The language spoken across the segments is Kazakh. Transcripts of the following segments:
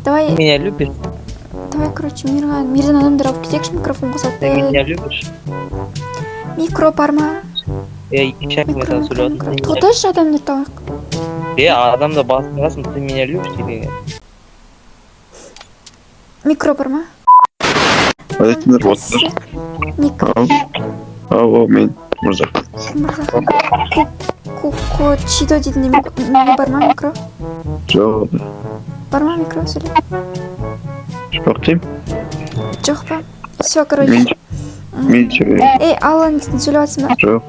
Давай. Меня любишь? Давай, короче, Мирға, Мирден адамдар алып кетейікші, микрофон Ты қосатын. меня любишь? Микро бар ма? Я кеше Микро, саған микро, сөйлеп микро. жатырмын. Тоқташы, адамдар табайық. Е, адамды басын қасың, ты меня любишь или нет? Микро бар ма? Қалайсыңдар, достар? Ник. Ау, ау, ау, мен Мырзахан. Мырзахан. Куко чидо дейтін не бар ма, микро? Жоқ. Бар ма микро, сөйле. Жоқ деймін. Жоқ па? Все, короче. Мен сөйлеймін. Ей, Аллан дейтін, сөйлеп жатсың ба? Жоқ.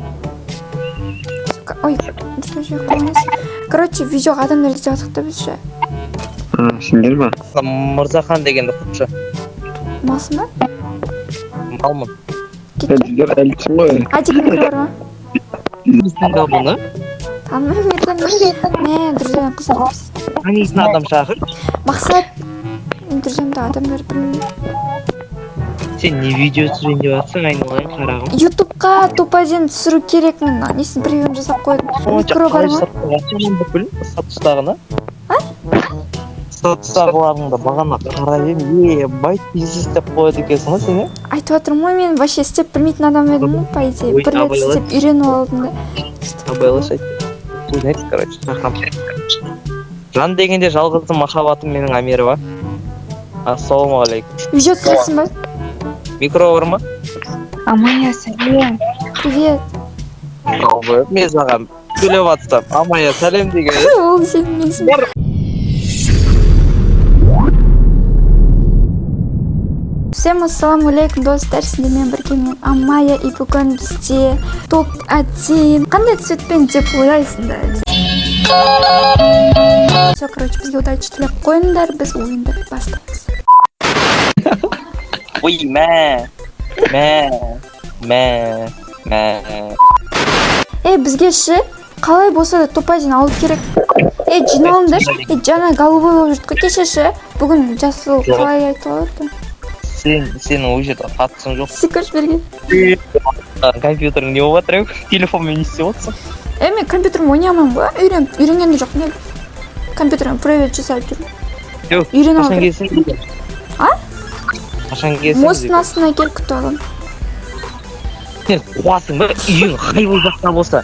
Сука, ой, друзья, қойыңыз. Короче, видеоға адамдар іздеп жатырмық та біз ше. А, сендер ма? Мырзахан дегенді құртшы. Малсың ба? Малмын. Кет. Сен сендер әліпсің ғой. Адик, микро бар ма? Танисың ба бұны? Танымаймын, Мирдан. Мә, друзья, қыздар. Танитын адам шақыр. Мақсат. Друзьямда адамдар білмеймін. Сен не видео түсірейін деп жатсың, айналайын қарағым? Ютубқа топ-1 түсіру керек мен. Несін, біреуін жасап қойдым. Микро бар ма? Бүкіл статустағыны. Статустағыларыңды бағана қарап едім, ебать, пиздец деп қояды екенсің ғой сен, е? Айтып жатырмын ғой, мен вообще істеп білмейтін адам едім ғой, по идее. Ой, Бір рет абайлас. істеп үйреніп алдым да. Абайлаш, айт. Ойнайды, короче, шақырамын. Жан дегенде жалғызым, махаббатым менің Амирова. Ассалаумағалейкум. Видео түсіресің ба? Микро бар ма? Амая, сәлем. Привет. Мен саған сөйлеп жатсам, Амая сәлем деген. Ол сенің несің? Всем ассаламу алейкум, достар, сіздермен бірге мен, Амая, и бүгін бізде топ-1. Қандай цветпен деп ойлайсыңдар? Все, короче, бізге удачи тілеп қойыңдар, біз ойынды бастаймыз. Ой, мә. Мә. Мә. Мә. Ей, бізге ше, қалай болса да топ-1 алу керек. Ей, жиналыңдаршы. Ей, жаңа голубой болып жүрдік қой кеше ше. Бүгін жасыл, қалай айтуға болады? Сен ол жерде қатысың жоқ. Секірші берген. Компьютерің не болып жатыр, ей? Телефонмен не істеп отырсың? Е, мен компьютермен ойнай алмаймын ғой. Үйренген де жоқпын әлі. Компьютермен привет жасап жүрмін. Жоқ, Үйрене қашан алмадым. келсін? А? Қашан келсін? Мосттың астына келіп күтіп аламын. Сен қуасың ба? Үйің хайуан жақта болса.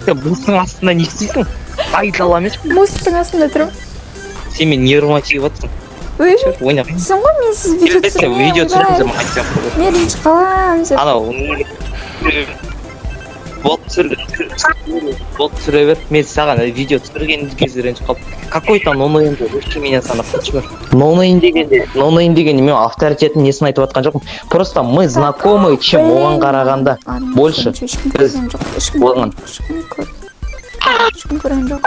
Сен мосттың астында не істейсің? Айдала емес пе? Мосттың астында тұрмын. Сен мен нервыма тиіп жатырсың. Ой, Ойнап. сен ғой менсіз видео Сен түсірме. видео Ойбай. түсіріп айтсам. Мен ренжіп қаламын деп. Анау болды, түсір, болды, түсіре бер. Мен саған видео түсірген кезде ренжіп қалдым. Какой то ноунеймді лучше меня санап қойшы бір. Ноунейм дегенде, ноунейм дегенде мен авторитеттің несін айтып жатқан жоқпын. Просто мы знакомы, чем оған Блин. қарағанда Ладно, больше. ничего, ешкім Біз көрген жоқ. Ешкім оған. көрген жоқ. Ешкім ешкім көрген жоқ.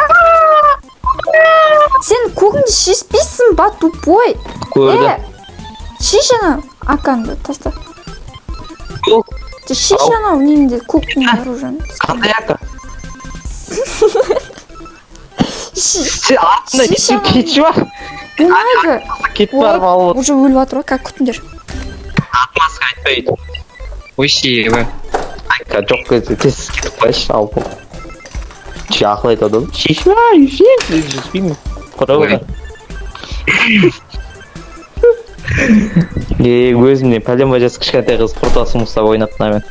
Сен көгіңді шешпейсің ба, тупой? Көрді. Е, шеш анау акаңды таста. Ол. Шеш Ау. анау неңді, көк не оружиені. Қандай ака? Шеш. Сен артында не Шеш істеп анау. кетші ба? Болмайды. Кетіп барып алып отыр. Уже өліп жатыр ғой, как күтіңдер. Отмазка айтпайды. Ой, Айка жоқ кезде тез кетіп қояйыншы, алып. Че, ақыл айтады ғой. Шешме, шеш, шешпеймін. Құра Ой. Е, өзімнен пәленбай жас кішкентай қыз құртасым ұстап ойнап мынамен.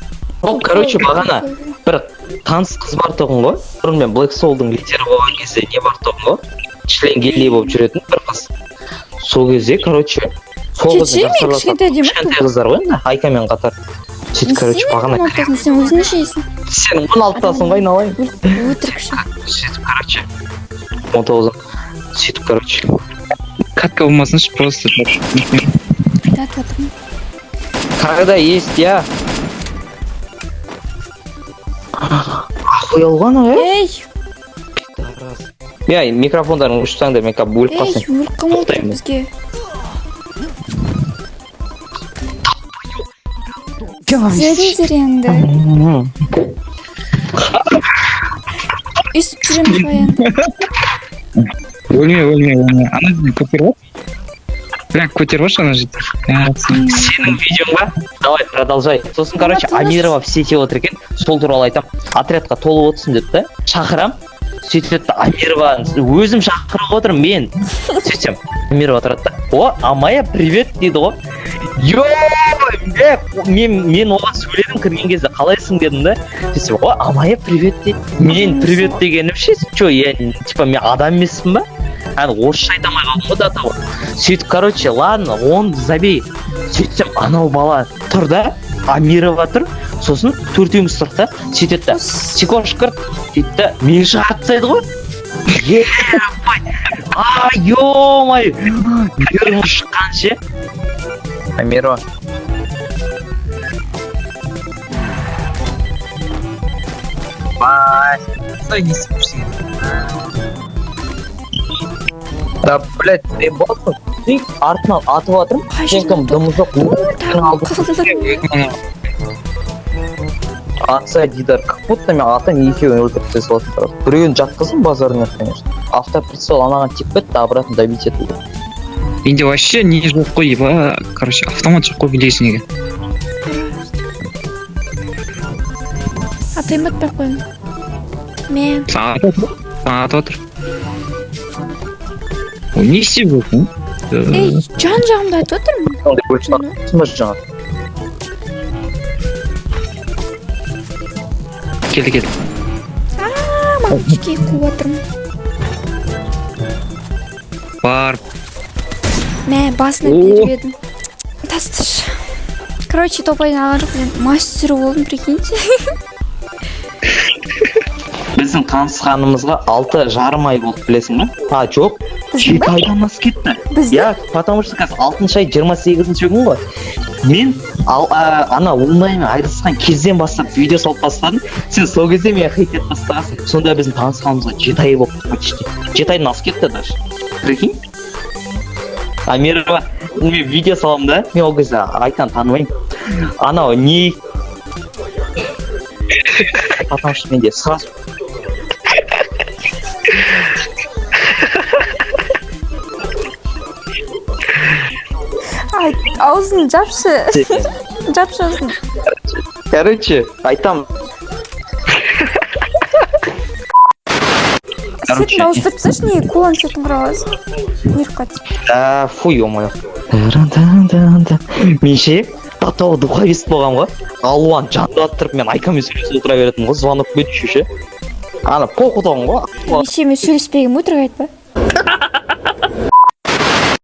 Ол, короче, бағана бір таныс қыз бар тұғын ғой. Бұрын мен Black Soul'дың лидері болған кезде не бар тұғын ғой. Член гелий болып жүретін бір қыз. Сол кезде, короче, сол Кеше қызбен мен жақсы кішкентай деймін. Кішкентай қыздар ғой енді, Айкамен қатар. Сөйтіп, короче, бағана сен өзің нешесің? Сен 16-тасың ғой, айналайын. Өтірікші. Сөйтіп, короче, 19-ым. Сөйтіп, короче, Катка болмасыншы, просто. Айтып жатырмын. Когда есть я. Охуел ғой анау, е? Ей, Пидорас. Иә, микрофондарың өшіп тастаңдар, мен қазір өліп ей, қалсам. өліп қалмау керек Тоқтаймын. бізге. Істедіңдер енді. Өйстіп жүреміз ба енді? Өлме, өлме, өлме. Ана жерде көтеріп алшы. Бля, көтеріп алшы ана жерде. Сенің видеоң ба? Давай, продолжай. Сосын, короче, Тыныш. Амирова в сети отыр екен. Сол туралы айтамын. Отрядқа толып отырсын деп та. Шақырам. Сөйтеді да, Амированы өзім шақырып отырмын мен. Сөйтсем, Амирова тұрады да, о, Амая, привет дейді ғой. Ё, мен оған сөйледім кірген кезде, қалайсың дедім да. Сөйтсем, о, Амая, привет дейді. Мен привет дегенім ше, че, я, типа, мен адам емеспін ба? Әне орысша айта алмай қалдым ғой до того. Сөйтіп, короче, ладно, оны забей. Сөйтсем, анау бала тұр да, Амирова тұр, сосын төртеуміз тұрдық та, сөйтеді да, Сикошка дейді да, мені шығарып тастайды ғой. Ебать, а, ё-моё, нервім шыққан ше. Амирова. Бай. Стой, не істеп жүрсің? Да, блядь, заебался. Сөйтіп артынан атып жатырмын. Қай Сен кім, дымы жоқ. Қалдым. Атса Дидар, как будто мен атам екеуін өлтіріп тастай салатын сразу. Біреуін жатқыздым, базарына, конечно. Автоприцел анаған тиіп кетті, обратно добить ету. Менде вообще не жоқ қой, еба. Короче, автомат жоқ қой, білесің неге. Атайын батпай ақ қояйын. Мен Саған атып отыр. Саған атып отыр. Ой, не істеп жүрсің? Ей, жан жағымда атып отырмын. Сондай бөліп шығарыпсың ба жаңа? Келді, келді. А, мамочки, қуып отырмын. Бар. Мә, басына О. беріп едім. Тасташы. Короче, топайын алған жоқ, мен мастер болдым, прикиньте. Біздің танысқанымызға 6,5 ай болды, білесің ба? А, жоқ, Біздің 7 ба? айдан асып кетті. Біздің? Иә, потому что қазір алтыншы ай 28-ші күн ғой. Мен ал, ана онлайнмен айырылысқан кезден бастап видео салып бастадым. Сен сол кезде мені хейт етіп бастағансың. Сонда біздің танысқанымызға 7 ай болды почти. 7 айдан асып кетті даже. Прикинь? Амирова, мен видео саламын да, мен ол кезде Айтаны танымаймын. Анау не, потому что менде сразу Ай, аузын жапшы. Жапшы аузын. Короче, айтам. Короче, Сетін ауыстырып тасташы, неге кулан сетін құра аласың? Нервқа. Да, фу, ё-моё. Мен ше, до того духовист болғанмын ғой. Алуан жандап тұрып, мен Айкамен сөйлесіп отыра беретінмін ғой, звонок беріп ше. Ана похуй тұғын ғой. Мен сенімен сөйлеспегенмін, өтірік айтпа.